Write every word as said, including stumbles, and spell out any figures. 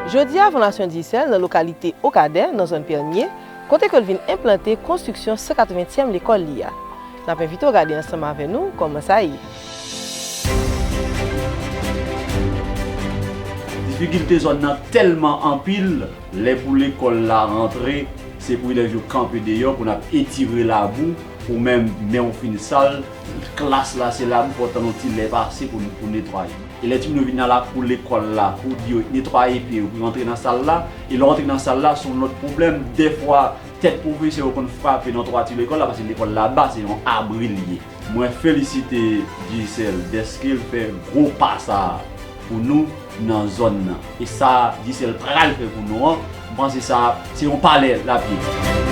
Jodi a, Fondasyon Digicel nan lokalite Okadè, nan zòn Pènye, kote ke l vin enplante konstriksyon san katreventyèm lekòl li a. N ap envite w gade ansanm avè nou kòman sa ye. Difikilte zòn nan tèlman anpil, lè pou lekòl la rantre, se pou elèv yo kanpe deyò, pou n ap etire labou, ou menm men w fin sal, klas la se labou, fò w tann yon ti lè pase pou, pou netwaye. E lè timoun yo vin nan lakou lekòl la, pou di yo netwaye pye yo, pou yo antre nan sal la, e lè w antre nan sal la, se yon lòt pwoblèm. Dèfwa, tèt pwofesè yo konn frape nan twati lekòl la, paske lekòl la ba, se yon abri l ye. Mwen felisite Digicel dèske l fè gwo pa sa a pou nou nan zòn nan. E sa Digicel pral fè pou nou an, m panse sa se yon palè l ap ye.